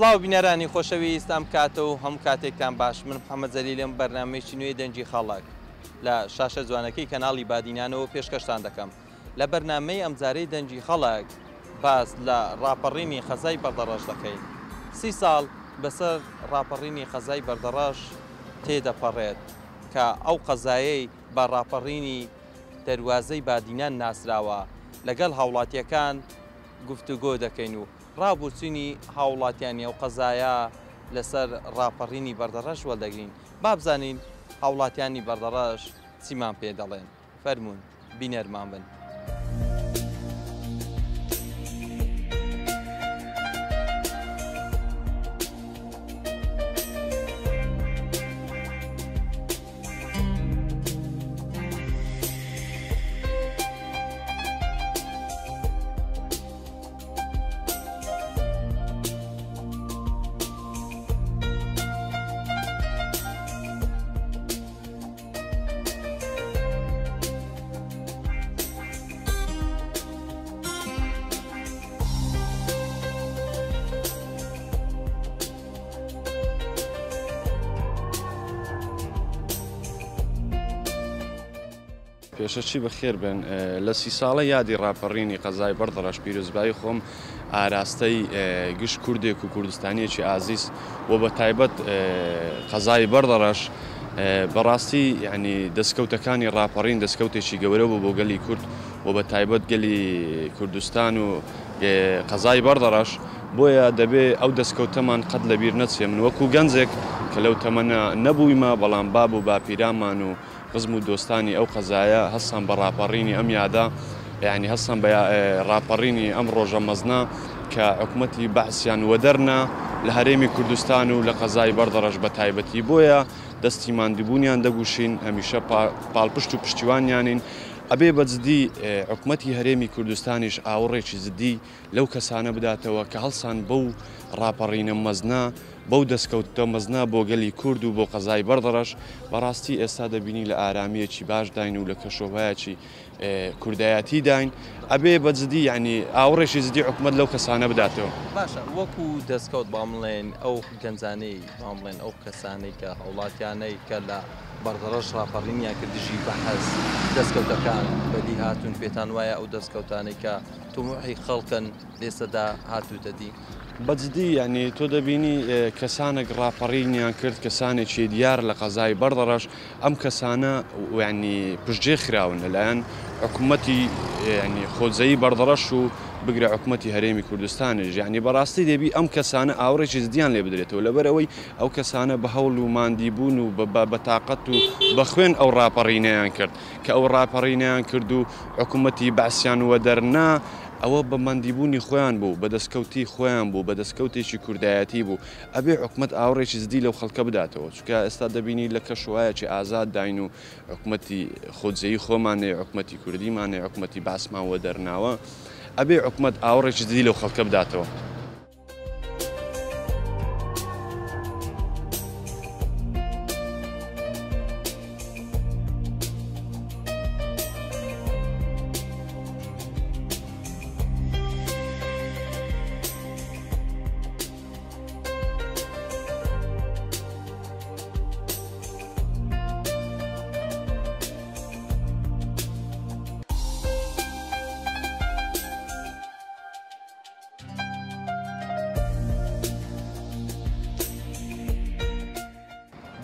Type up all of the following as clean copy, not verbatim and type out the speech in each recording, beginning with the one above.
سڵاو بینەرانی خۆشەویست، ئەم کاتە و هەموو کاتێکتان باش. من محەممەد جەلیلم، بەرنامەیەکی نوێی دەنگی خەڵک لە شاشە جوانەکەی کەناڵی بادینانەوە پێشکەشتان دەکەم. لە بەرنامەی ئەمجارەی دەنگی خەڵک باس لە ڕاپەڕینی قەزای بەردەڕەش دەکەین. 30 ساڵ بەسەر ڕاپەڕینی قەزای بەردەڕەش تێدەپەڕێت کە ئەو قەزایەی بە ڕاپەڕینی دەروازەی بادینان ناسراوە، لەگەڵ هاوڵاتیەکان گفتوگۆ دەکەین و ڕابوچینی هاوڵاتیانی ئەو قەزایە لەسەر ڕاپەڕینی بەردەڕەش وەردەگرین. با بزانین هاوڵاتیانی بەردەڕەش چیمان پێ دەڵێن. فەرموون بینەرمان بن. پێشەکی بەخێر بن. لە 30 ساڵە یادی ڕاپەڕینی قەزای بەردەڕەش پیرۆزبایی خۆم ئاراستەی گشت کوردێک و کوردستانیەکی ئازیز و بە تایبەت قەزای بەردەڕەش. بەڕاستی یعنی دەستکەوتەکانی ڕاپەڕین دەستکەوتێکی گەورە بوو بۆ گەلی کورد و بە تایبەت گەلی کوردستان و قەزای بەردەڕەش، بۆیە دەبێ ئەو دەستکەوتەمان قەت لەبیر نەچێ. من وەکو گەنجێک کە لەو تەمەنە نەبوویمە، بەڵام باب و باپیرانمان و خزم و دۆستانی ئەو قەزایە هەستان بە ڕاپەڕینی ئەم یادە، یعنی هەستان بە ڕاپەڕینی ئەم ڕۆژە مەزنە کە حکومەتی بەعسیان وەدەرنا لە هەرێمی کوردستان و لە قەزای بەردەڕەش بە تایبەتی. بۆیە دەستی ماندووبوونیان دەگوشین، هەمیشە پاڵپشت و پشتیوانیانین. ئەبێ بە جدی حکومەتی هەرێمی کوردستانیش ئاوڕێکی جدی لەو کەسانە بداتەوە کە هەڵسان بەو ڕاپەڕینە مەزنە، بەو دەستکەوتە مەزنە بۆ گەلی کورد و بۆ قەزای بەردەڕەش. بەڕاستی ئێستا دەبینی لە ئارامییەکی باشداین و لە کەشوهەوایەکی کوردایەتی داین. ئەبێ بە جدی یعنی ئاوڕێکی جدی حکومەت لەو کەسانە بداتەوە. باشە، وەکو دەستکەوت با بڵێن ئەو گەنجانەی، با بڵێن ئەو کەسانەی کە هاوڵاتیانەی کە لە بەردەڕەش ڕاپەڕینیان کرد دژی بەعس، دەستکەوتەکان بەدی هاتوون، پێتان وایە ئەو دەستکەوتانەی کە تموحی خەڵکن لێسەدا هاتووتە دی؟ بە جدی یعنی تۆ دەبینی کەسانێک ڕاپەڕینیان کرد، کەسانێکی دیار لە قەزای بەردەڕەش، ئەم کەسانە یعنی پشتگوێ خراون لەلایەن حکوومەتی یعنی خۆجێی بەردەڕەش و بگرە حکوومەتی هەرێمی کوردستانیش. یعنی بەڕاستی دەبی ئەم کەسانە ئاوڕێکی جدیان لێ بدرێتەوە، لەبەر ئەوەی ئەو کەسانە بە هەوڵ و ماندیبوون و بە تاقەت و بە خوێن ئەو ڕاپەڕینەیان کرد، کە ئەو ڕاپەڕینەیان کرد و حکوومەتی بەعسیان وەدەرنا، ئەوە بە ماندیبوونی خۆیان بوو، بە دەستکەوتی خۆیان بوو، بە دەستکەوتێکی کوردایەتی بوو. ئەبێ حکومەت ئاوڕێکی جدی لەو خەڵکە بداتەوە، چونکە ئێستا دەبینی لە کەشوهەوایەکی ئازاد داین و حکومەتی خۆجێی خۆمانەیە، حکومەتی کوردیمانەیە، حکومەتی بەعسمان وەدەرناوە. ئەبێ حکومەت ئاوڕێکی جدی لەو خەڵکە بداتەوە.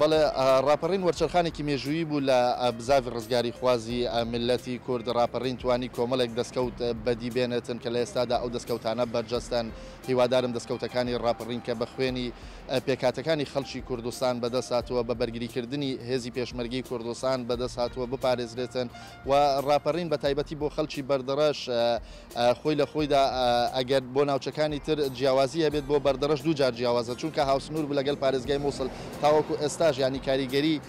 بەڵێ، ڕاپەڕین وەرچەرخانێکی مێژوویی بوو لە بزاڤی ڕزگاری خوازی میللەتی کورد. ڕاپەڕین توانی کۆمەڵێک دەستکەوت بەدی بێنێتن کە لە ئێستادا ئەو دەستکەوتانە بەرجەستەن. هیوادارم دەستکەوتەکانی ڕاپەڕین کە بە خوێنی پێکهاتەکانی خەڵکی کوردستان بەدەست هاتووە، بە بەرگریکردنی هێزی پێشمەرگەی کوردستان بەدەست هاتووە، بپارێزرێتن. و ڕاپەڕین بە تایبەتی بۆ خەڵکی بەردەڕەش خۆی لە خۆیدا ئەگەر بۆ ناوچەکانی تر جیاوازی هەبێت، بۆ بەردەڕەش دوو جار جیاوازە، چونکە هاوسنوور بوو لەگەڵ پارێزگای مووسڵ. تاوەکو ئێستاش یانی کاریگەری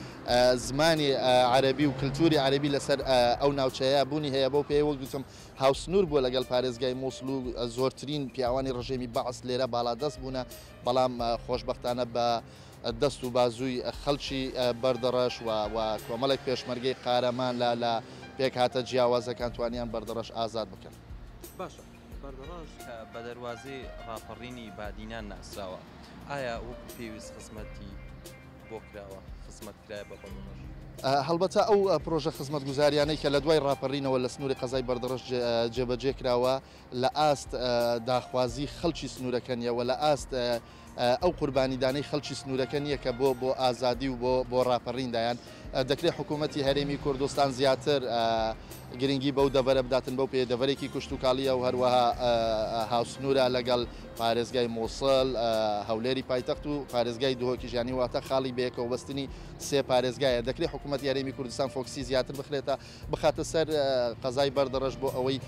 زمانی عەرەبی و کلتوری عەرەبی لەسەر ئەو ناوچەیە بوونی هەیە. بەو پێیە وەک گوتم هاوسنوور بووە لەگەڵ پارێزگای مووسڵ و زۆرترین پیاوانی ڕژێمی بەعس لێرە باڵادەست بوونە، بەڵام خۆشبەختانە بە دەست و بازووی خەڵکی بەردەڕەش و کۆمەڵێک پێشمەرگەی قارەمان لە پێکهاتە جیاوازەکان توانیان بەردەڕەش ئازاد بکەن. باشە. بەردەڕەش کە بە دەروازەی ڕاپەڕینی بادینان ناسراوە، ئایا وەکو پێویست خزمەتی بۆ کراوە، خزمەت کرایە بە بەردەڕەش؟ هەڵبەتە ئەو پرۆژە خزمەتگوزاریانەی کە لە دوای ڕاپەرینەوە لە سنووری قەزای بەردەڕەش جێبەجێ کراوە لە ئاست داخوازی خەڵکی سنوورەکە نییە و لە ئاست ئەو قوربانیدانەی خەڵکی سنوورەکە نییە کە بۆ بۆ ئازادی و بۆ بۆ ڕاپەڕین دایان. دەکرێت حکوومەتی هەرێمی کوردستان زیاتر گرنگی بەو دەڤەرە بداتن، بەو پێیە دەڤەرێکی کشتوکاڵییە و هەروەها هاوسنوورە لەگەڵ پارێزگای مووسڵ، هەولێری پایتەخت و پارێزگای دهۆکیش، یانی واتە خاڵی بەیەکەوەبەستنی سێ پارێزگایە. دەکرێت حکوومەتی هەرێمی کوردستان فۆکسی زیاتر بخرێتە بخاتە سەر قەزای بەردەڕەش بۆ ئەوەی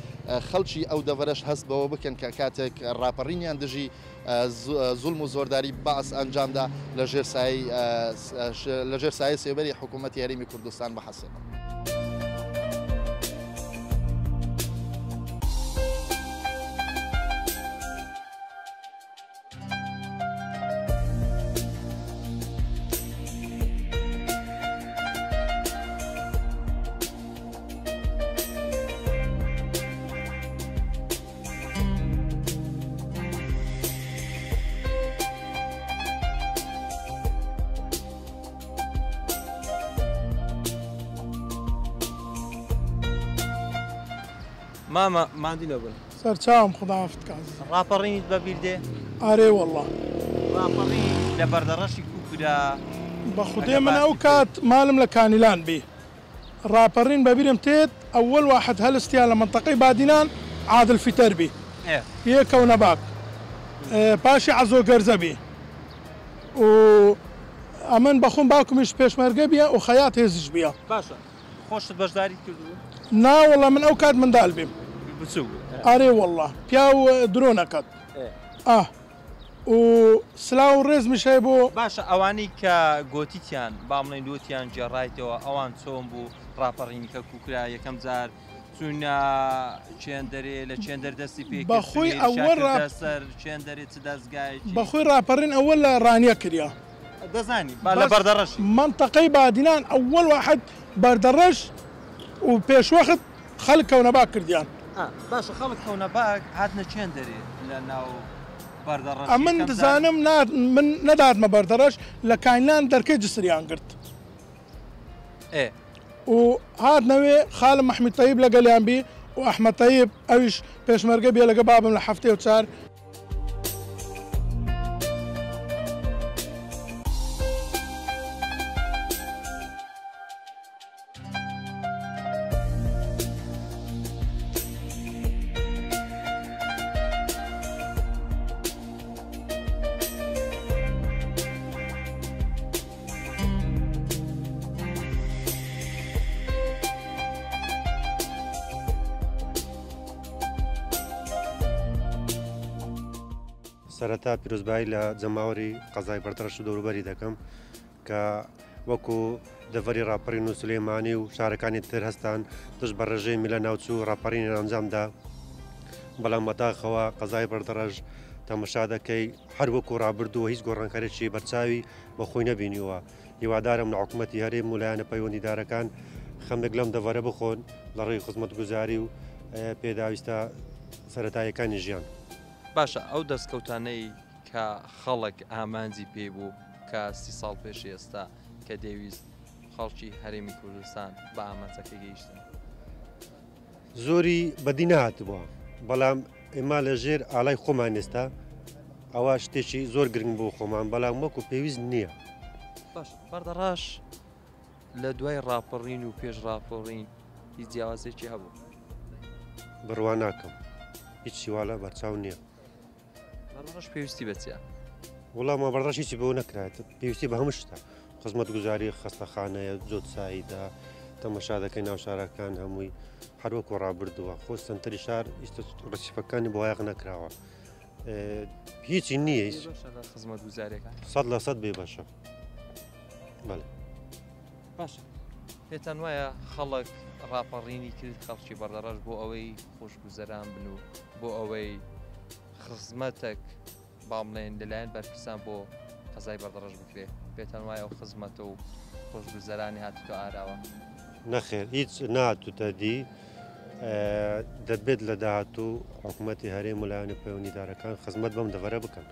خەڵکی ئەو دەڤەرەش هەست بەوە بکەن کە کاتێک ڕاپەڕینیان دژی زوڵم و زۆرداری بەعس ئەنجامدا لە ژێر سایەی لە ژێر سایەی سێبەری حکوومەتی هەرێمی کوردستان بحەسێنەوە. مامە ماندوو نەبن. سەرچاوم خودا عەفت کا ئازیزم. ڕاپەڕینیت بە بیر دێ؟ ئارێ وەڵا. ڕاپەڕین لە بەردەڕەشی کوکرا. بە خودێ من ئەو کات مالم لە کانیلان بی. ڕاپەڕین بە بیرم تێت ئەوەل واحد هەلستیا لە مەنتەقەی بادینان عادل فیتەر بی یێ کەونەباک پاشی عەزۆ گەرزە بی و ئەمن بەخۆم باوکمیش پێشمەرگە بیە و خەیات هێزیش بیە. باشە خۆشت بەشداریت کردبوو؟ نا وەڵا من ئەو کات مندال بیم. بچوک بووی. ئارێ وەڵا پیاو درۆ نەکات. ئاه. و سلاو و ڕێزمیش هەیە بۆ. باشە ئەوانەی کە گۆتیتیان با بڵێین لۆتیان گێڕایتەوە ئەوان چۆن بوو ڕاپەڕینیکە کوکرا یەکەم جار چوینە چێندەرێ لە چێندەر دەستی پێ کرد بەخۆی ئەوە ڕا سەر چێندەرێ چ دەزگایەکی بەخۆی ڕاپەڕین ئەوە لە ڕانیە کریا دەزانی با لە بەردەڕەشی مەنتەقەی بادینان ئەوەل واحد بەردەڕەش و پێشوەخت خەلک کەونەباک کردیان. ئا باشە خەڵک کەونەباک هاتنە چێندەرێ لە ناو بەردەڕەش ئەمن یەکەم جار. دزانم نا من نەداتمە بەردەڕەش لە کاینان دەرکەی جسریان گرت. ئێ. و هاتنەوێ خالم مەحمید تەیب لەگەلیان بی و ئەحمەد تەیب ئەویش پێشمەرگە بیە لەگە بابم لە 74. سەرەتا پیرۆزبایی لە جەماوەری قەزای بەردەڕەش و دەوروبەری دەکەم کە وەکو دەڤەری ڕاپەڕین و سلێمانی و شارەکانی تر هەستان دژ بە ڕژێمی لە ناوچوو ڕاپەڕینیان ئەنجامدا، بەڵام بەداخەوە قەزای بەردەڕەش تەمەشا دەکەی هەر وەکو ڕابردووە هیچ گۆڕانکاریی بەرچاوی بە خۆی نەبینیوە. هیوادارم لە حکومەتی هەرێم و لایەنە پەیوەندیدارەکان خەمێک لەم دەڤەرە بخۆن لە ڕێی خزمەتگوزاری و پێداویستە سەرەتاییەکانی ژیان. باشە ئەو دەستکەوتانەی کە خەڵک ئامانجی پێی بوو کە 30 ساڵ پێش ئێستا کە دەیویست خەڵکی هەرێمی کوردستان بە ئامانجەکەی گەیشتن. زۆری بەدی نەهاتبووە، بەڵام ئێمە لە ژێر ئالای خۆمان ئێستا ئەوە شتێکی زۆر گرنگ بۆ خۆمان، بەڵام وەکو پێویست نییە. باش بەردەڕەش لە دوای ڕاپەڕین و پێش ڕاپەڕین هیچ جیاوازێکی هەبوو؟ بڕوا ناکەم، هیچ وا لە بەرچاو نییە. بەردەڕەش پێویستی بە چییە؟ وەڵا ما بەردەڕەش هیچی بۆ نەکرایەت، پێویستی بە هەموو شتە، خزمەتگوزاری خەستەخانەیە، جۆتساییدا، تەمەشا دەکەی ناو شارەکان هەمووی هەر وەکو ڕابردووە، خۆ سەنتەری شار ئیستا ڕسیفەکانی بۆیاغ نەکراوە، هیچی نییە. بێ بەشە لە خزمەتگوزاریەکان؟ 100% بێ بەشە. بەڵێ. باشە پێتان وایە خەڵک ڕاپەڕینی کرد خەڵکی بەردەڕەش بۆ ئەوەی خۆشگوزەران بن و بۆ ئەوەی خزمەتێک با بڵێن لەلایەن بەرپرسان بۆ قەزای بەردەڕەش بکرێ، پێتان وایە ئەو خزمەتە و خۆشگوزەرانی هاتوتە ئاراوە؟ نەخێر هیچ نهاتوتە دی. دەبێت لە داهاتوو حکوومەتی هەرێم و لایەنە پەیوەندیدارەکان خزمەت بەم دەڤەرە بکەن.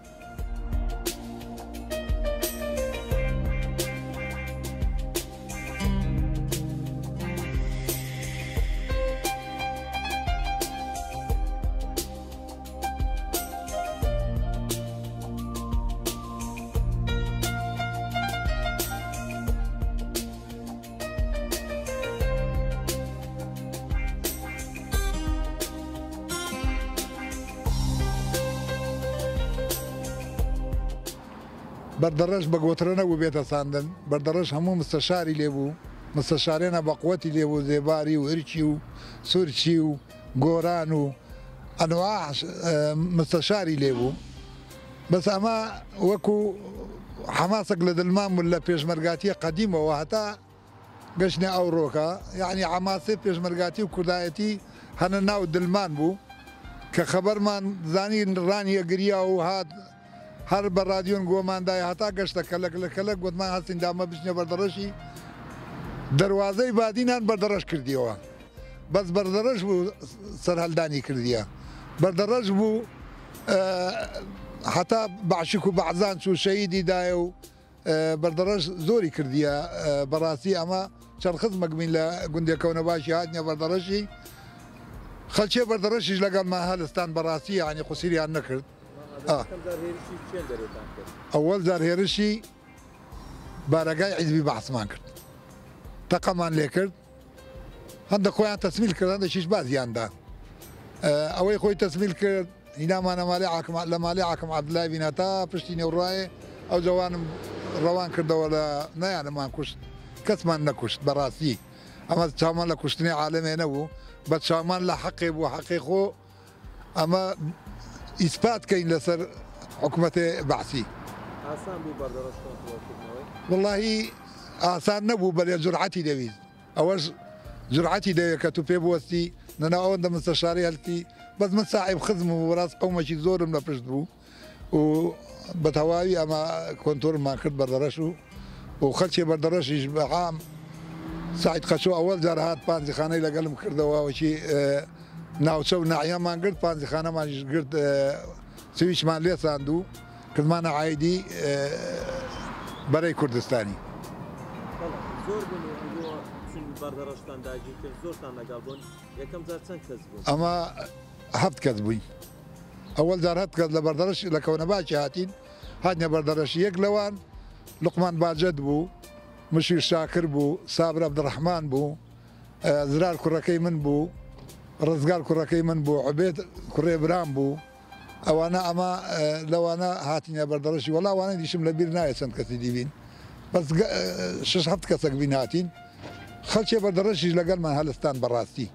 بەردەڕەش بە گۆترە نەبوو بێتە ساندن، بەردەڕەش هەموو مستەشاری لێبوو، مستەشارێنە بە قوەتی لێبوو، زێباری و هرکی و سورچی و گۆران و ئەنواع مستەشاری لێبوو. بەس ئەمە وەکو حەماسێک لە دڵمان بوو لە پێشمەرگاتیە قەدیمەوە هەتا گەشتنە ئەوڕۆکە، یەعنی حەماسێ پێشمەرگاتی و کوردایەتی هەنە ناو دلمان بوو کە خەبەرمان زانی ڕانیە گریا و هات هەر بە ڕادیۆن گۆماندای هەتا گەشتە کەلەک لە کەلەک گوتمان هەستین دامە بچنە بەردەڕەشی دەروازەی بادینان بەردەڕەش کردیەوە. بەس بەردەڕەش بوو سەرهەلدانی کردیە، بەردەڕەش بوو هەتا بەعشک و بەعزان چوو شەهیدی دایە و بەردەڕەش زۆری کردیە. بەڕاستی ئەمە چەند خزمەک بین لە گوندێک کەونەباشی هاتنە بەردەڕەشی، خەلکێ بەردەڕەشیش لەگەڵمان هەلستان بەڕاستی یعنی قوسیریان نەکرد. ئەوەل جار هێرشی بارەگای حیزبی بەعسمان کرد، تەقەمان لێکرد، هەندە خۆیان تەسمیل کرد، هەندێکیش بازیاندا. ئەوەی خۆی تەسمیل کرد هینامانە مالی حاکم لە مالی حاکم عەبدولای بین هەتا پشتی نێوڕایێ ئەو جوانم ڕەوان کردەوە لە نەیانمان کوشت، کەسمان نەکوشت بەڕاستی. ئەمە چاومان لە کوشتنی عالەمێ نەبوو، بە چاومان لە حەقێ بوو، حەقێ خۆ ئەمە ئیسپات کەین لەسەر حکوومەتێ بەعسی. ئاسان بوو بەردەڕەش کۆنترۆڵکردنەوەی؟ وەڵاهی ئاسان نەبوو، بەلێ جورعەتی دەویست. ئەوەش جورعەتی دەوێت کە تو پێ بوەستی نەناو ئەوەندە مستەشاری هەلتی. بەس من ساحیب خزم و بەڕاست قەومێکی زۆرم لە پشت بوو و بە تەواوی ئەمە کۆنتۆرمان کرد بەردەڕەش و خەلکێ بەردەڕەشیش بە عام سعید قەچۆ ئەوەل جار هات پانزیخانەی لەگەڵم کردەوە، وەکی ناوچە و ناحیەمان گرت، پانزیخانەمانیش گرت، سویچمان لێساند و کردمانە عایدی بەرەی کوردستانی. زۆر بوون و ئەنگۆ چون بەردەڕەشتان داگیر کرد زۆرتان لەگەڵ بوون، یەکەم جار چەند کەس بوون؟ ئەمە 7 کەس بووین. ئەوەل جار 7 کەس لە بەردەڕەش لە کەونەباکی هاتین، هاتنە بەردەڕەشی. یەک لەوان لوقمان باجەت بوو، مشیر شاکر بوو، سابر عەبدوڕەحمان بوو، زرار کوڕەکەی من بوو، ڕزگار کوڕەکەی من بوو، عوبێد کوڕێ برام بوو. ئەوانە ئەمە لەوانە هاتینە بەردەڕەشی. وەڵا ئەوانە دیشم لەبیر نایە چەند کەسی دیبین، بەس 6-7 کەسێک بین هاتین. خەلکێ بەردەڕەشیش لەگەڵمان هەلستان بەڕاستی،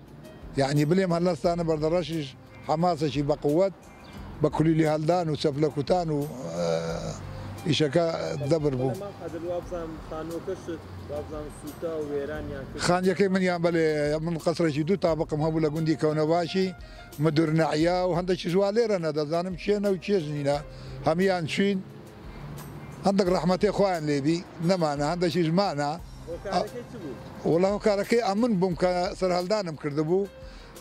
یعنی بلێم هەلستانە بەردەڕەشیش حەماسێکی بەقوەت بە کولیلی هەلدان و چەپلە کوتان و ئیشەکە دەبر بوو. خانیەکەی منیان بەلێ، من قەسرێکی 2 تابقم هەبوو لە گوندی کەونەباشی مدور نەعیا و هەندێکیش وا لێرە نەدەزانم کێنە و کێژ نینە، هەمیان چوین، هەندێک ڕەحمەتێ خۆیان لێبی نەمانە، هەندێکیش مانە. وەڵا هۆکارەکەی ئەمن بووم کە سەرهەلدانم کردبوو.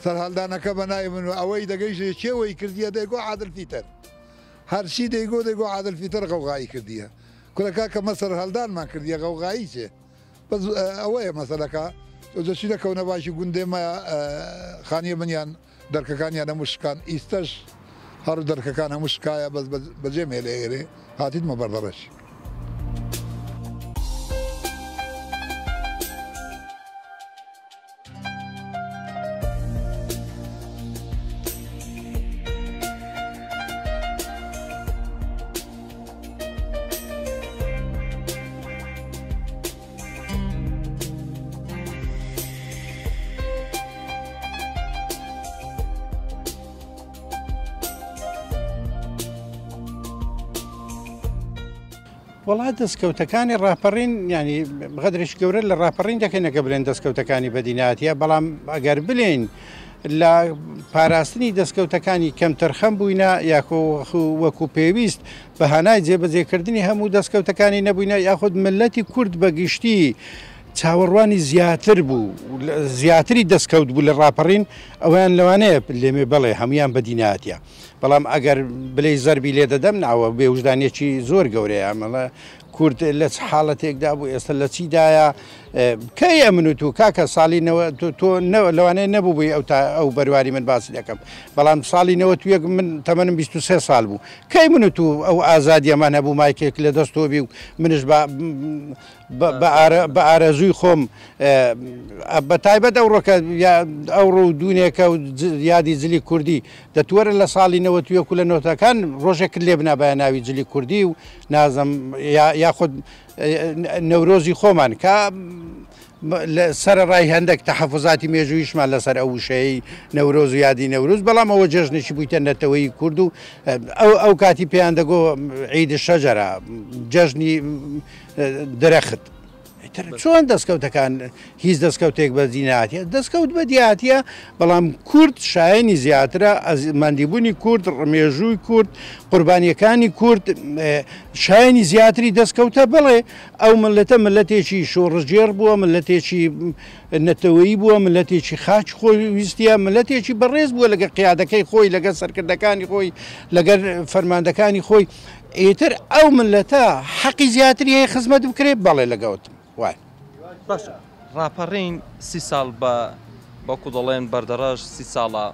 سەرهەلدانەکە بە ناوی من و ئەوەی دەگەیشتێ کێوەی کردیە دەیگۆ عادل فیتەر، هەرچی دەیگۆ دەیگۆ عادل فیتەر غەوغایی کردیە. کورەکە کە مە سەرهەلدانمان کردیە غەوغایی چێ، بەس ئەوەیە مەسەلەکە. دەچینە کەونەباشی گوندێمە خانیە منیان دەرکەکانیان هەموو شکان، ئیستەش هەر دەرکەکان هەموو شکایە، بەس بەجێم هێلێ ئێرێ هاتیتمە بەردەڕەش. وەڵا دەستکەوتەکانی ڕاپەڕین، ینی غەدرێکی گەورە لە ڕاپەڕین دەکەین ئەگە بڵێن دەستکەوتەکانی بەدیناتیە، بەڵام ئەگەر بلێن لە پاراستنی دەستکەوتەکانی کەمتەرخەم بووینە یاخۆ وەکو پێویست بە هانای جێبەجێکردنی هەموو دەستکەوتەکانی نەبووینە، یاخود ملەتی کورد بەگشتی چاوەڕوانی زیاتر بوو زیاتری دەستکەوت بوو لە ڕاپەڕین ئەویان لەوانەیە لێمێ بەڵێ هەمویان بەدیناتە بەڵام ئەگەر بلێی زەربی لێ دەدەم نا ئەوە بێوژدانیەکی زۆر گەورەیە ئەمەڵە کورد لە چ حاڵەتێکدا بوو ئێستا لە چیدایە کەی ئەمن و تو کاکە ساڵی نەوە تۆ لەوانەیە نەبوو بووی ئەو تا ئەو بەرواری من باسی دەکەم بەڵام ساڵی 91 من تەمەنم 23 ساڵ بوو کەی من و تو ئەو ئازادیەمان هەبوو مایکێک لە دەست تۆ بی و منش بە بە ئارەزووی خۆم بە تایبەت ئەوڕۆکە ئەوڕۆ و دوونێکە و یادی جلی کوردی دەتوەرە لە ساڵی 91 و لە نۆتەکان ڕۆژێکت لێ بنابایە ناوی جلی کوردی و نازم یاخود نەورۆزی خۆمان کە سەرەڕای هەندێک تەحەفوزاتی مێژوویشمان لەسەر ئەو وشەیەی نەورۆز و یادی نەورۆز، بەڵام ئەوە جەژنێکی بوویتە نەتەوەیی کورد و ئەو ئەو کاتی پێیان دەگۆ عید شەجەرە، جەژنی درەخت. ئیتر چۆن دەستکەوتەکان هیچ دەستکەوتێک بەدی ناتیە؟ دەستکەوت بەدی هاتیە، بەڵام کورد شایەنی زیاترە، ماندیبوونی کورد، مێژووی کورد، قوربانیەکانی کورد شایەنی زیاتری دەستکەوتە، بەڵێ ئەو مللەتە مللەتێکی شۆڕشگێڕ بووە، مللەتێکی نەتەوەیی بووە، مللەتێکی خاکی خۆی ویستیە، مللەتێکی بەڕێز بووە لەگەر قیادەکەی خۆی، لەگەر سەرکردەکانی خۆی، لەگەر فەرماندەکانی خۆی، ئیتر ئەو مللەتە حەقی زیاتری هەیە خزمەت بکرێت، بەڵێ لەگەڵتم وایە. باشە ڕاپەڕین سی ساڵ بە وەکو دەڵێن بەردەڕەش سی ساڵە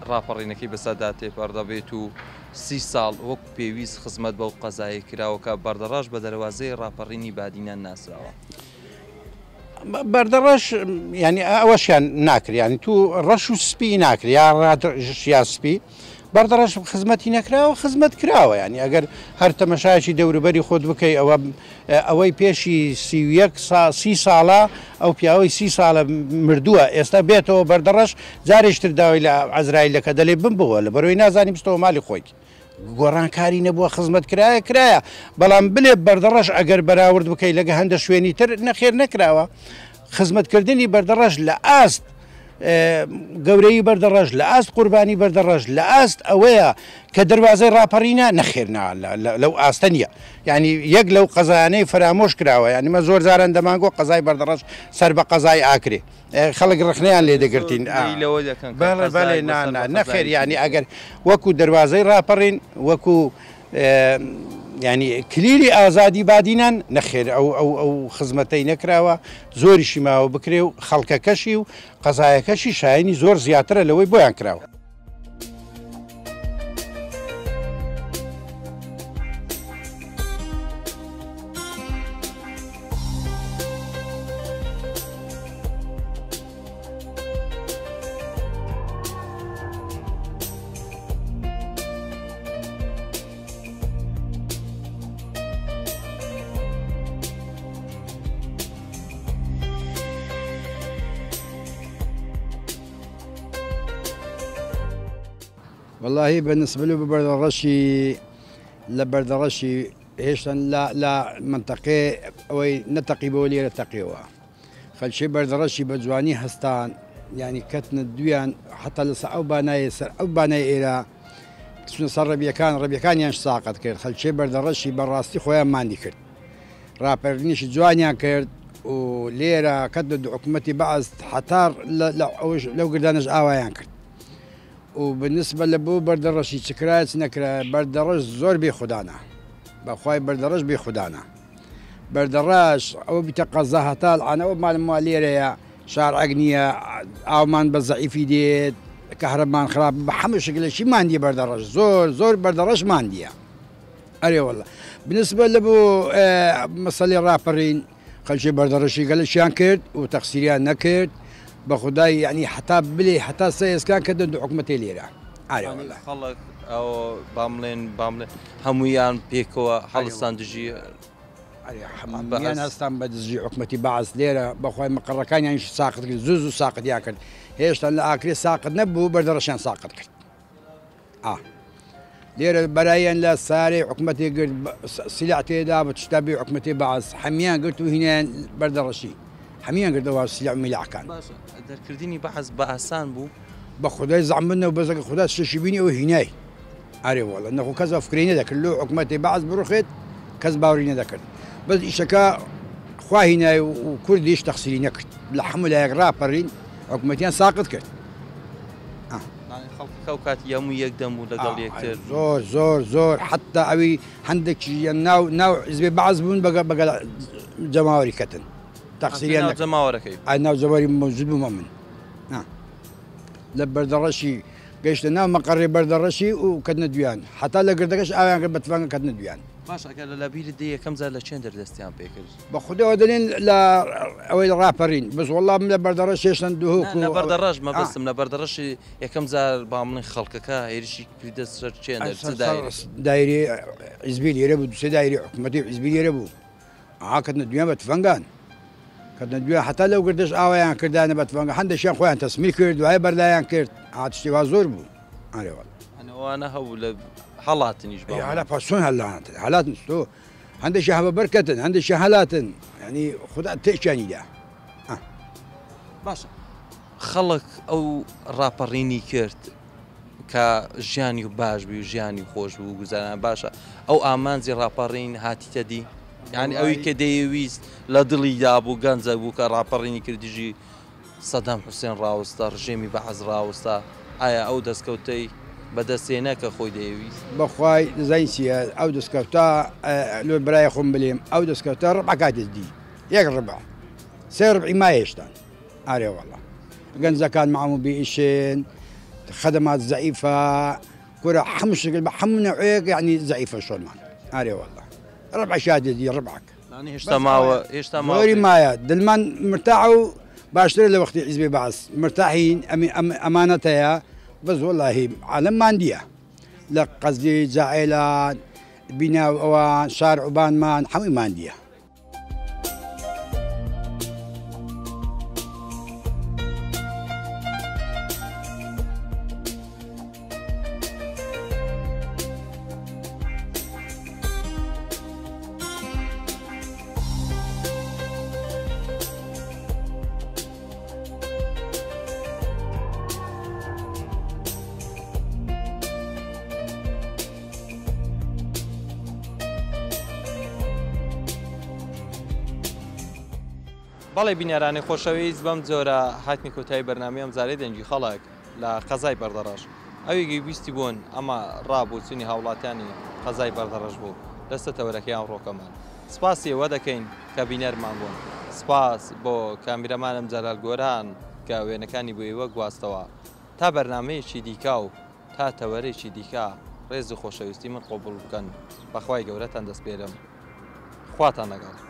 ڕاپەڕینەکەی بەسەردا تێپەڕ دەبێت و سی ساڵ وەکو پێویست خزمەت بەو قەزایەی کراوە کە بەردەڕەش بە دەروازەی ڕاپەڕینی بادینان ناسراوە. بەردەڕەش یانی ئەوەشیان ناکرێ یانی تو ڕەش و سپی ناکرێ یا ڕەش یا سپی بەردەڕەش خزمەتی نەکراوە خزمەت کراوە یانی ئەگەر هەر تەمەشایەکی دەوروبەری خۆت بکەی ئەوە ئەوەی پێشی 31 سا سی ساڵە ئەو پیاوەی سی ساڵە مردووە ئێستا بێتەوە بەردەڕەش جارێکتر داوای لە عەزرایل دەکە دەلێ بمبەوە لە بەرەوەی نازانی بچتەوە مالی خۆی گۆڕانکاری نەبووە خزمەت کرایە کرایە بەڵام بلێ بەردەڕەش ئەگەر بەراورد بکەی لەگە هەندە شوێنی تر نەخێر نەکراوە خزمەتکردنی بەردەڕەش لە ئاست گەورەی بەردەڕەش لە ئاست قوربانی بەردەڕەش لە ئاست ئەوەیە کە دەروازەی ڕاپەڕینە نەخێر نا لەو ئاستە نییە یعنی یەک لەو قەزایانەی فەرامۆش کراوە یعنی مە زۆر جاران دەمانگۆ قەزای بەردەڕەش سەر بە قەزای ئاکرێ خەڵک ڕخنەیان لێ دەگرتین بەڵێ بەڵێ نا نا نەخێر یعنی ئەگەر وەکو دەروازەی ڕاپەڕین وەکو یانی کلیلی ئازادی بادینان نەخێر ئەو ئەو ئەو خزمەتەی نەکراوە زۆریشی ماوە بکرێ و خەڵکەکەشی و قەزایەکەشی شایەنی زۆر زیاترە لەوەی بۆیان کراوە. وەڵاهی بە نسبە لۆ بەردەڕەشی لە بەردەڕەشی هێشتا لە مەنتەقێ ئەوەی نەتەقیبەوە لێرە تەقیەوە خەلکی بەردەڕەشی بە جوانی هەستان یانی کەتنە دویان حتا لەسەر ئەو بانای سەر ئەو بانای ئێرە چونە سەر ڕەبیەکان ڕەبیەکانیان ساقەت کرد خەلکی بەردەڕەشی بەڕاستی خۆیان ماندی کرد ڕاپەرنیشی جوانیان کرد و لێرە کەت لە حکوومەتی بەعس حتا لەو گردانش ئاوایان کرد و بالنسبە لە بۆ بەردەڕەشی چ کرایە چ نەکرایە بەردەڕەش زۆر بێ خودانە بەخوای بەردەڕەش بێ خودانە بەردەڕەش ئەوە بیتە قەزا هەتا الان ئەوە مالم وا لێرەیە شارعەک نییە ئاومان بە زەعیفی دێت کەهرەبمان خراپ بە هەموو شکلێکی ماندیە بەردەڕەش زۆر زۆر بەردەڕەش ماندیە ئەرێ والله بالنسبە لە بۆ مەسەلەی ڕاپەڕین خەلکی بەردەڕەشی گەلەکیان کرد و تەقسیریان نەکرد بە خودای یعنی حتا بلێ حتا سە ئێسکان کردن دو حکومەتێ لێرە ئارێ والله خەڵک ئەو بامڵێن بامڵێن هەمویان پێکەوە هەڵستان دژی هەمویان هەستان بە دژی حکومەتی بەعس لێرە بەخوای مقەڕەکانیانیش ساقت کرد زوو زوو ساقتیان کرد هێشتا لە ئاکرێ ساقت نەبوو بەردەڕەشیان ساقت کرد ئا لێرە بەرایان لە سارەی حکومەتی گرت سیلع تێدا بە تشتا بێ حکومەتی بەعس هەمیان گرت و هینیان بەردەڕەشی هەمیان گرتەوە سیلع و میلعەکان. باشە دەرکردنی بەعس بە ئاسان بوو؟ بە خودای زەحمەت نەبوو بەس ئەگەر خودا شتێکی بینی ئەوە هینای ئەرێ وەڵا نەخۆ کەس ئەو فکرەی نەدەکرد لۆ حکومەتی بەعس بڕوخێت کەس باوەری نەدەکرد بەس ئیشەکە خوا هینای و کوردیش تەقسیری نەکرد لە هەموو لایەک ڕاپەڕین حکوومەتیان ساقت کرد. خەڵکەکە ئەو کاتی هەموو یەک دەم بوو لەگەڵ یەکتر. زۆر زۆر زۆر حەتتا ئەوی هەندێکی ناو ناو حیزبی بەعس بوون بەگە بەگەڵ جەماوەری کەتن تەقسیریان ناو جەماوەرەکەی ئای ناو جەماوەری مەوجود بووم ئەمن لە بەردەڕەشی گەیشتە ناو مەقەڕی بەردەڕەشی و کەتنە دویان حەتا لە گردەکەش ئاویان کرد بە تفەنگە کەتنە دویان. باش ئەگەر لە بیرت دێ یەکەم جار لە چێن دەر دەستیان پێ کرد؟ بە خوداوە دەلێن لە ئەوەی ڕاپەرین بەس وەڵا من لە بەردەڕەش هێشتن دهۆک و لە بەردەڕەش مەبەستم لە بەردەڕەش یەکەم جار با بڵێن خەڵکەکە هێرشی کردە سەر چێن دەر چ دایرەیەک؟ دایرەی حیزبی لێرە بوو دوو سێ دایرەی حکوومەتی و حیزبی لێرە بوو ئەها کەتنە دویان بە تفەنگان کەتنە دویان حەتا لەو گردەش ئاوایان کردانە بە تفەنگ هەندێکیان خۆیان تەسمیل کرد دوایە بەردایان کرد ئا تشتی وا زۆر بوو ئەرێ وەڵا. ئەوانە هەبوو لە هەڵاتنیش باوە. هەلا پاش چۆن هەلاتن هەلاتن تۆ هەندێکی هەبە بەرکەتن هەندێکی هەلاتن ینی خدا تێکیانی دا. باشە خەڵک ئەو ڕاپەڕینی کرد کە ژیانی باش بی و ژیانی خۆش بوو گوزاران باشە ئەو ئامانجی ڕاپەڕین هاتیتە دی یعنی ئەوی کە دەیەویست لە دڵی دابوو گەنجە بوو کە ڕاپەڕینی کرد دژی سەدام حوسێن ڕاوەستا، ڕژێمی بەعس ڕاوەستا، ئایا ئەو دەستکەوتەی بەدەست هێنا کە خۆی دەیەویست؟ بەخوای دەزانی چیە ئەو دەستکەوتە لۆ برای خۆم بلێم ئەو دەستکەوتە ڕبع کاتێ دی یەک ڕبع سێ ڕبعی مایە هێشتان ئارێ وەڵا گەنجەکان مامو بێ ئیشن خەدەمات زەعیفە کورە هەموو شتێک بە هەموو نەوعێک یعنی زەعیفە شۆنمان ئارێ وەڵا ڕبع شادێ دی ڕبعک هێشتا ماوە هێشتا ماوە زۆری مایە دلمان مرتاح و باشترە لە وەختی حیزبی بەعس مرتاحین ئەمانەتەیە بەس وەڵاهی عالەم ماندیە لە قەزی جاعێلان بینا و ئەوان شار عوبانمان هەمووی ماندیە. بەڵێ بینەرانی خۆشەویست بەم جۆرە هاتنی کۆتایی بەرنامەی ئەمجارەی دەنگی خەڵک لە قەزای بەردەڕەش ئەوی گوێبیستی بوون ئەمە ڕا بۆچوونی هاوڵاتیانی قەزای بەردەڕەش بوو لەسەر تەوەرەکەی ئەمڕۆکەمان سپاسی ئێوە دەکەین کە بینەرمان بوون سپاس بۆ کامیرەمانم جەلال گۆران کە وێنەکانی بۆ ئێوە گواستەوە تا بەرنامەیەکی دیکە و تا تەوەرێکی دیکە ڕێز و خۆشەویستی من قبوڵ بکەن بەخوای گەورەتان دەسپێرم خواتان لەگەڵ.